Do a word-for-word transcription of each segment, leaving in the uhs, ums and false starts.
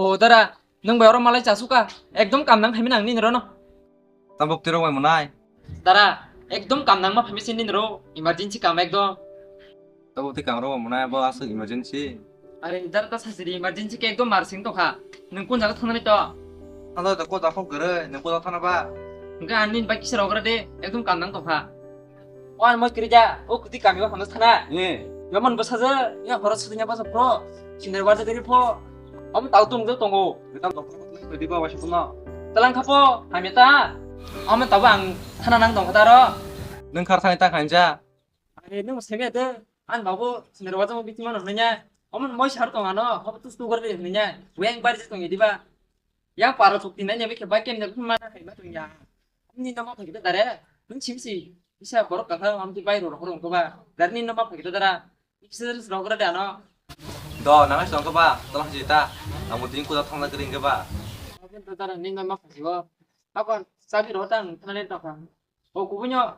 O dara, nwng bai oro malai chasuka, ekdom kam nang phaimani ang nini rono. Tabuk tiro bai monai. Dara, ekdom kam nangma phaimani nini ro, emergency kam ekdom. Tabuk twi kam ro bai monai, bo aswk emergency. Are dara ta sajiri emergency khe ekdom marsing tokha. Nwng kun jaga thangnani to? Thangna to ko jakhok gere, nwng ko thangna ba? Hwnkhe ang nini bai kisa rogra de, ekdom kam nang tokha. O ang moi kiri ja, o kwtwi kami o hamno thana. Eh. Yaman bwsa je, ya horo sudin ya basa pro. Sindar warja diri pho. Om tau tung je tongo. Betam doktor ko tuli di ba wasi puno. Talang khapo, hamya ta. Om tabo ang thana nang tong khataro. Nung khar thani ta khanja. Are nung semya de. Ang babu sindar warja mo biti mano nanya. Om moi sar tong ano, hob tu tu gor de nanya. Weng bar je tong di ba. Yang paro chukti nanya bikhe bai kem de mana khai ba tong ya. Ni nama khai da dare. Nung chim si. Isa borok kakha amti bai ro ro ko ba. Dar ni nama khai da dara. Kisa rok gra de ano. Do, nang song ko ba, tolong jita. Amo tin kuda thangna kering ke ba. Abin to tara ni nama phasibo. Akon sabi ro tang thane to kha. O kubunyo,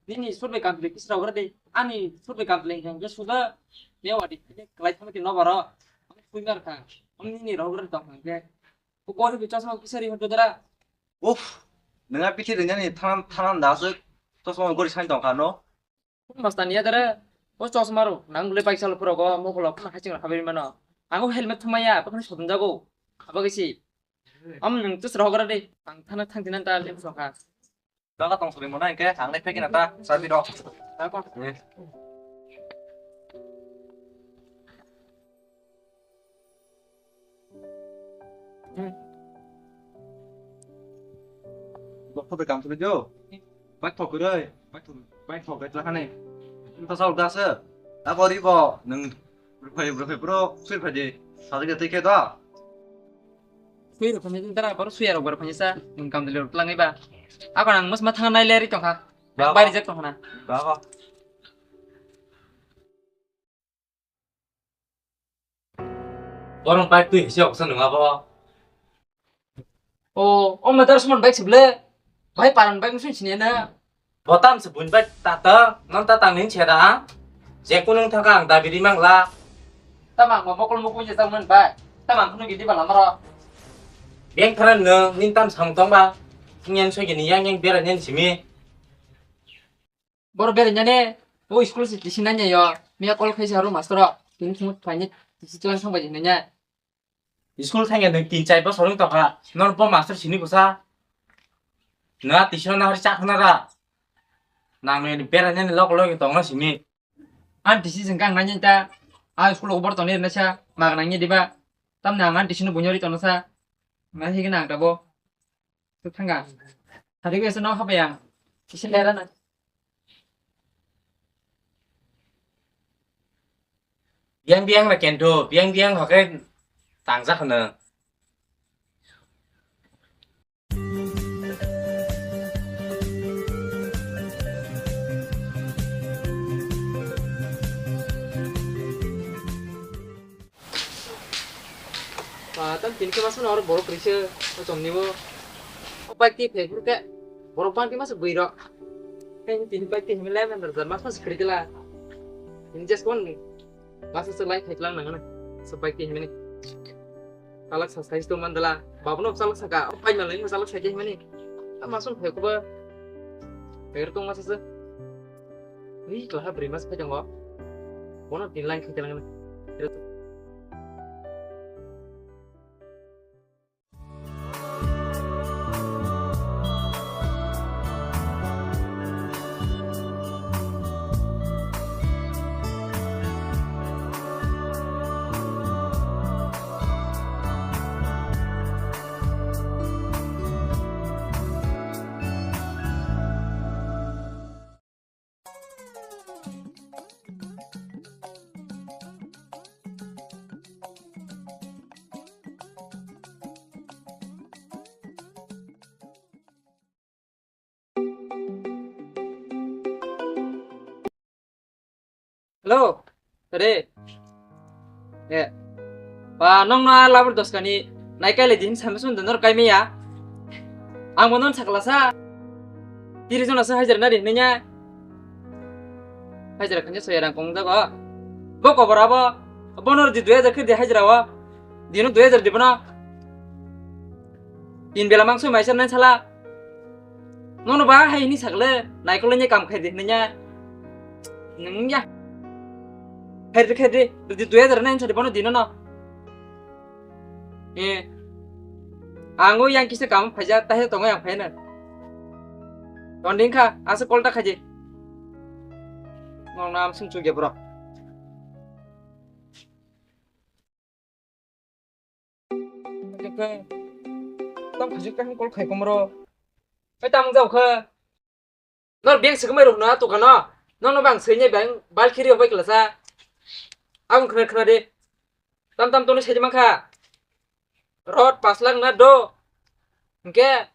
nini survey complete kisa gra de. Ani survey complete yang ke suda. Ne wadi, ne kelai thangna ke no baro. Ami kui mar kha. Ami nini ro gra de tong kha ke. O ko bi chasma kisa ri hoto dara. Uf, nang a pithi rinani thanan, thanan da aswk. Chasma gori sai tong kha no. Masta niya dare, o chosma ro, nang le bike chalo pura go, mo kholo phana haching ra haberi mano. Ang o helmet thumaya, pakni sodun jago. Khaba gisi. Am nang tus rogra de, ang thana thang dinan ta le sokha. Daga tong sori mona ke, ang le phekina ta, sabi ro. Daga. Eh. Doktor bai kam suri jo. Bai thok roi, bai thok, bai thok bai tla khane. Nta sa ulga se. Ta gori bo nung rufai rufai bro sui phai di. Sa de te ke da. Sui rufai ni tara bor sui aro bor phai sa. Nung kam dile tlangai ba. Ako nang mas ma thang nai le ri tong kha. Ba. Bai ri jak tong kha na. Ba ba. Borong bike twi hisi oksa nung abo. O, o meter suman bike sible. Bai paran bike musun sini na. Botam se bun bike tata, non ta tang nin cheda. Je kunung thaka ang dabiri mangla. Tamang mo mokol mokol je tang man bai. Tamang kunu gidi bala maro. Beng tharan nung nin tam sang tong ba. Thingyan so gini yang yang bera nyan simi. Boro berainani, o school se tisi nanya yo. Miya call khaisa aro master o. Tini thumut phaini tisi chwlang song baji hinanya. School thangya nung tin chai bosor wng tongkha. Nor bo master sini kusa. Na tisi no nahari chak na ra. Nang ni berainani lok lok tongna simi. An tisi jeng kang nanya ta. A school o bor tongni rena sa. Mag nangya diba. Tamni ang an tisi no bunyori tongna sa. Na higi nang tabo. Thangka. Hari biasa no hapa yang. Isi lera na. Biang biang na kento, biang biang hoke tangjak hano. Ba, tam tini khe masa no oro borok kwrwi se, o chomni bo. O bike twi phai phuru khe borok bang twi masa bui rok. Khe tini bike twi himlai man rwjak masa masa kwrwi khe la. Tini just kon masa se lai khai klang nang na. So bike twi himani. Chalak sa sai sto man dala. Babu no chalak saka. O pai malai no chalak sai himani. Tam masa no phai kuba. Phai rok tong masa se. Ui, keha bwrwi mas phai tongo. Bono tin line khai tongo. Hello, re. Eh. Ba, nong na labar dos kani. Nai kai le din samsung don nor kai me ya. Ang bonon sakla sa. Tiri jona sa hajar na ri nanya. Hajar khanya soya rang kong jago. Bo kobor abo. Bono di dui hajar khe di hajar awa. Dino dui hajar di bono. Tin bela mangso mai sar nai sala. Nono ba hai ni sakle, naikol ni kam khai de nanya. Nung ya. Khai de, khai de, di dua hajar nai sadi bono dino no. Eh. Ang o yang kisa kam phaija, tahe tongo yang phaina. Tonding kha, asa call ta khaje. Nong nam sung chuk ya bro. Tam khajuk ta call khai komro. Oi tam jao kha. Nor bank se kumai rok na to kano. Nong no bang se ne bang bal khiri hobai klasa. Ang khna khna de. Tam tam to ni se mang kha. Rod pas lakh na do. Hingke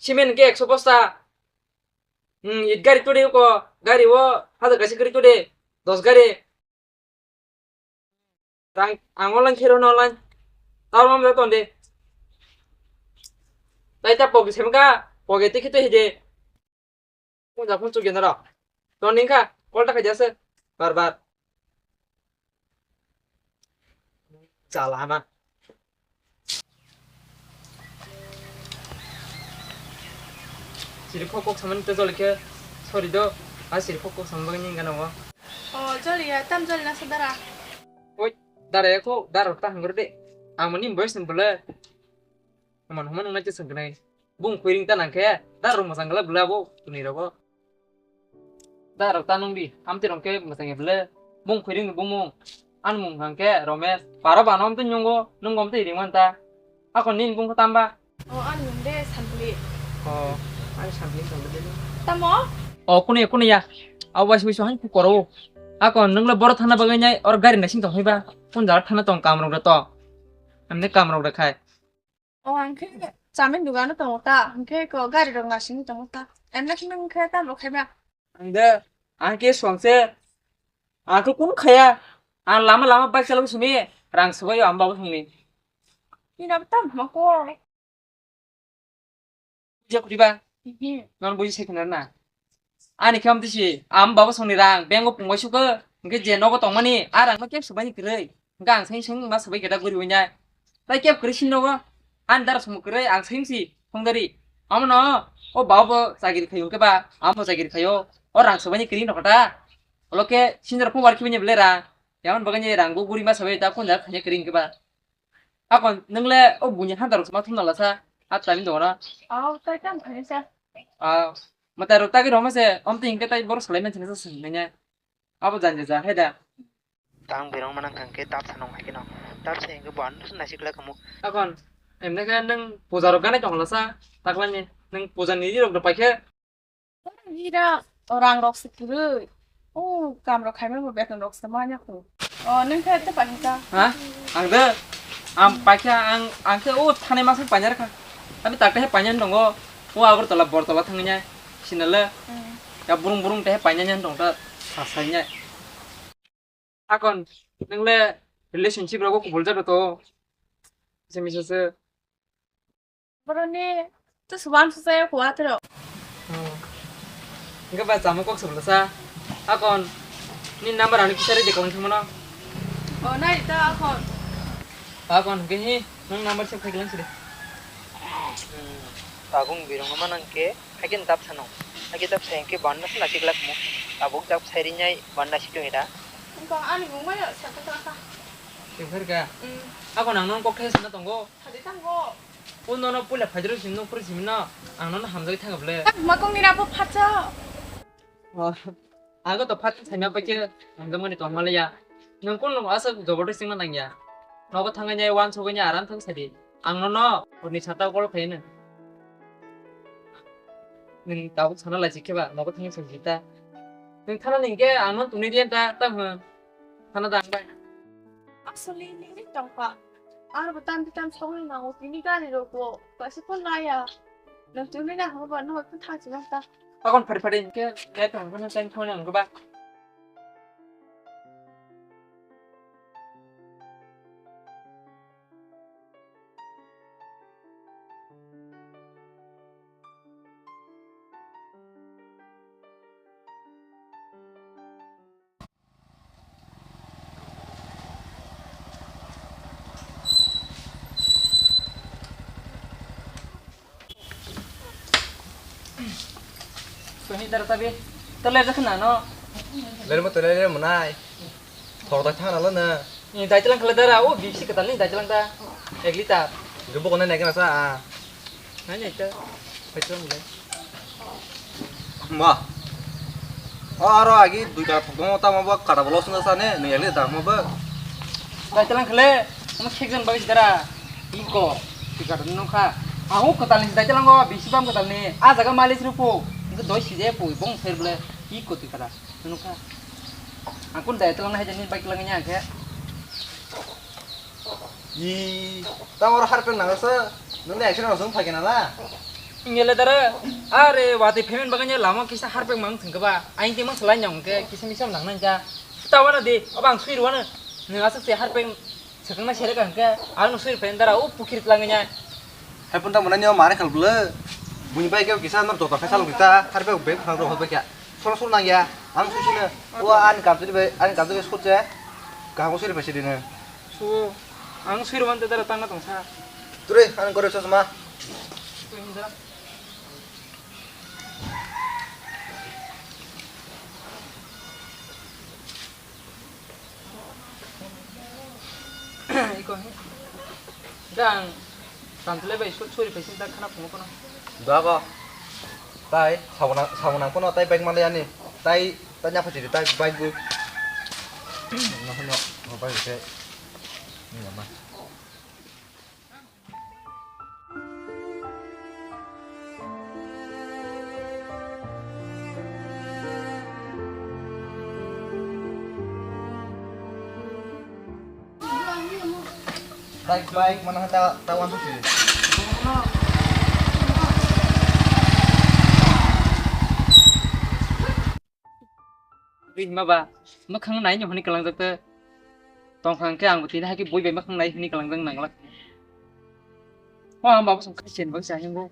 cement hingke ekso bosta. Hmm, it gari to de ko. Gari o hajar kaisa gari to de. Dos gari. Rang, ang online khero no online. Tao mam da tonde. Tai ta pogi semka, pogi tikhi to hide. Kun ja kun chuk genaro. Ton ningkha, call ta khaja se. Bar bar. Chala ma. Siri kok kok samani te joli khe sorry do. A siri kok kok samani bagwi ni gana o. O joli ya, tam joli na sadara. Oi, dara ya kho, dara ta hangro de. Ang mani boys ni bole. Mano huma nang na che sangknai. Bung khuiring ta nang khe, dara rok masang gala bole abo tuni rogo. Da rok ta nung di, amtwi rong khe mwchang ya ble. Bung khuiring ni bumung. Ani mung hang khe Romesh. Paro bano amtwi nungo, nung amtwi ring man ta. Akon nini bung khe tamba? O, ani mung de Sampli. O, ani Sampli Sampli. Tamo? O, kuni, kuni ya. Awas wiso han ku koro. Akon nung le boro thana bagwi nai, or gari nasing tong hoi ba. Kun jaga thana tong kam rok da to. Amne kam rok da khai. O, ang khe chamin dugano tongo ta, ang khe ko gari rok nasingwi tongo ta. Emla khe nung khe tamo khe ba? Ang de, ang khe swang se. Ang khe kun khaya. Ang lama lama bike chalok simi rang swbaio ang babo thangni. Ina tam ma ko. Buja khudi ba? Mhm. Non buji se khna na. Ani khe amtwi si, ang babo songni rang, bank o pungbai sukha, hingke je nogo tongmani, a rang no kep swbaini kwrwi, hingke ang sain seng ma swbai khe da guri wngya. Tai kep kwrwi sin nogo, ani dara sumuk kwrwi, ang sain si, thongdari. Amo no, o babo bo chagiri khayo hingke ba, amo bo chagiri khayo, o rang swbaini kwrwi no kata. Olo khe sinjora phung war khibi ni bele rang, yaman bagani rang bo guri ma swbai ta kun da khanya kwrwi hingke ba. Akon nung le o buini hanta rok ma thumna lasa, a tani dongora. Aw, tai tam khani sa. Aw, mata rok tagi roma se, om ting ke tai bor salai man sa sing nanya. Abo jan ja ja hai da. Tang berong manang kang ke tap sanong hai keno. Tap se ke ban naisik la kamu. Akon, emne ke nung puja rok gana tong lasa, taklani nung puja ni rok do paikhe. Hira, o rang rok se kwrwi. O kam rok khaima bo beton rok se manya ko. O nung khe te paikha. Ha? Ang de, ang paikha, ang, ang khe o thani masang panya kha. Tapi tak te panya tongo. O Agartala Bortala thangnya. Sinale. Hmm. Ya burung burung te panya nya tong ta sasanya. Akon, nung le relationship rogo kubul jaga to. Misa misa se. Boroni, to suban susaya kuatro. Oh. Enggak ba, sama kok sebelah sa. Akon, ni number anu kisari de kong thumano. Oh, nai ta akon. Akon, ke hi, nang number save khai lang sidi. Tabung birong ma nang ke. Haikhe tap sano. Haikhe tap sa hinkhe banna se naisik lak mo. Tabuk tap sai rinai banna si tong ida. Wngkha ani mung maya sakha sakha. Tengkharkha. Mm. Ako nang nong kok thai sana tongo. Thadi tango. O nono puila phaidro simi no phuri simi no. Ang nono hamjagwi thangkha ble. Makong ni rapo phatsa. Oh, ako to phat saima paikhe hamjakmani tongmaliya. Nang kun nang asa jobor singma nangya. Nogo thangani wan sogani aram thang sadi. Ang nono hurni sata call khaino. Nang tabuk sana laisik kheba nogo thangni songsi ta. Nang thana ningke ang nono tuni diyan ta, ta hwn. Thana da ang bai. Asole nini tongkha. Ar bo tam tam songni nango tini gari rokbo. Kaisa phone laya. Nang tuni na hoba no phone thangsi nang ta. Akon phari phari ke ke tong phone tang phone ang ba. Ni dara tabi. Tole jakha na no. Lermo tole lermo nai. Thok da thang na lo na. Ni dai telang khala dara, o bisi katal ni dai telang da. Ek liter. Ge bo ko na nai kana sa a. Nai nai ta. Pai telang le. Ma. O aro agi dui ta thok mo ta ma ba kada bolo sung sa ne, ni ek liter ma ba. Dai telang khala, mo khek jan bai dara. Iko. Ti kada no kha. A o katal ni dai telang go, bisi bam katal ni. A jaga malis rupo. Ko doi si je pui bong ser ble. Iko ti kada. Nukha. Ang kun dai telang hai jani bike lang nya khe. Yi, tamo ro harpeng nang sa. Nung dai action nang sung phai kana la. Ngele dara. Are wati payment baganya lama kisa harpeng mang thang ba. Aing ti mang salai nyong ke kisa misa nang nang ja. Tawana di, abang sui ruwana. Nung asuk se harpeng Swkangna sere ka hwnkhe, ang no suri phaina dara, o pukhiri twlangwi nai. Hai phone tamo nani o mare khal bwle. Buini bai khe kisa nor joto khe salong rita, har bai bag phang rok hoi bai kha. Solo solo nang ya, ang sui sino. O ani kamchwlwi bai, ani kamchwlwi bai sot je. Kaham suri phai sidi no. So, ang suri man dara tangna tong sa. Ture, ang gore chosma. Iko he. Dang. Tantule bai sut suri paisin ta khana phungo kono. Dua ko. Tai, sabunang, sabunang kono tai bike malai ani. Tai, tai nya phachiri tai bike bu. No, no, no, bike ke. Ni ma. Bike, bike, mana ta, ta wan susi. Ri hima ba, mwkhang nai ni hwnwi kwlangjak ta. Tongkha hwnkhe ang bo tini hai khe bui bai mwkhang nai hwnwi kwlangjak nang glak. O ang babo song khe chen bo cha hingo.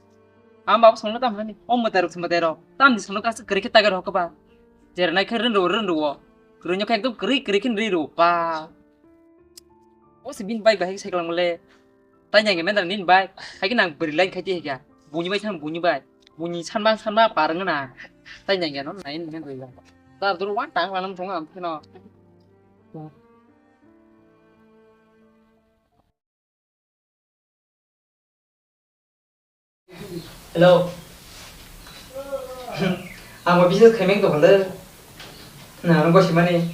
Ang babo song no tam hani. O mwtai rok se mwtai rok. Tam ni song no kaisa kwrwi khe tagar hokba. Jera nai khe rwn rw rwn rw. Kwrwi no khe ekdom kwrwi kwrwi khe ri rw pa. O se bin bai bai hai khe sai kwlang le. Tai nyang mendra nin bai, hai khe nang bwrwi line khai di hai kha. Buini bai thang buini bai. Buini sanma sanma par wngna. Tai nyang no nai nin bai. Dar dur wan tang lanam thong am pheno. Hello. Ang bo business khaimeng tong le. Na, ano gosimani.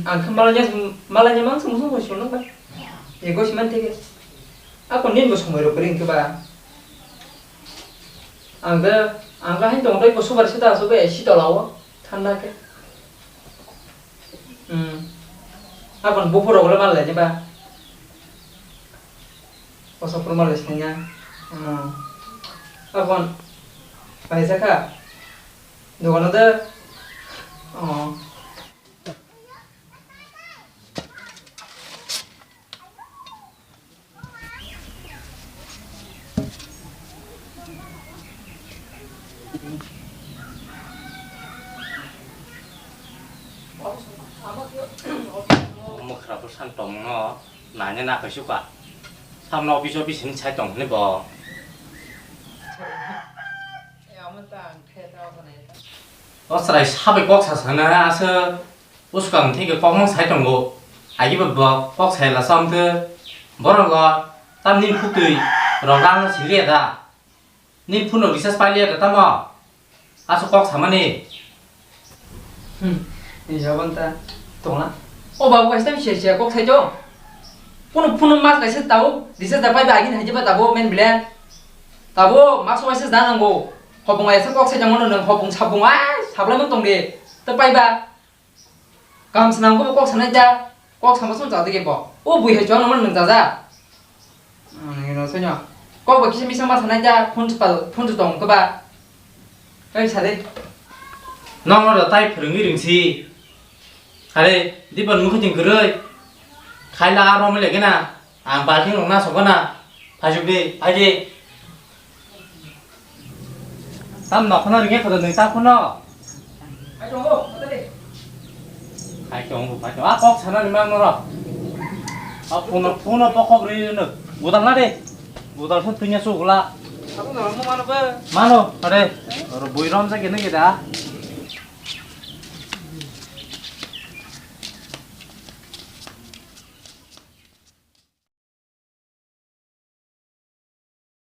Ang khe malanya, malanya mang sung sung gosimano ba. Ye gosimani theke. Ako nin bo somoi rok ring ke ba. Ang da, ang da hin tong dai bo subar sita so be sita lawo. Thanda ke. Hmm. Abon buphurok le mal lai ba. Koso phuru mal lai sini ya. Hmm. Abon paisa kha. Dogano de. Oh. Mwkhra bwsang tongno naina nakhai suka. Samno office office hinwi sai tong hwnwi bo. O chwrai sabai kok sa sana aswk. Bwskang theke kokno sai tongo. Agi ba bo kok sai la sam khe borok lo tam nini khutui rok rang no siliya da. Nini phone rok recharge pailiya da tamo. Aswk kok samani. Hmm, ni jabon ta tongla. O babu kaisa tam sia sia kok sai to. Phone phone mas kaisa tao recharge da pai ba agi ni hai ba tabo men bile. Tabo mas kaisa da nango. Hopung kaisa kok sai jang mano nang hopung sabung ai sabla man tong de. Ta pai ba. Kam swnam khe bo kok sanai ja, kok sama song cha de bo. O bui hai chuang naman nung jaja. Ang no soi no. Kok bo kisa misa ma sanai ja, phone pal, phone tong khe ba. Kai sa de. Nong no tai phwrwngwi ringsi. Are, dipan mukhe jing kwrwi. Khaila aro mele gena. Ang balting rok na sokgo na. Phajwk di, phaidi. Tam nokhno ringya khodo nung ta phuno. Hai tongo, hai tongo. A kok sana ni mang norok. A phuno, phuno pokhok ri no. Godal na de. Godal phu tunya su gula. Mano, are, oro bui rom jagi nang da.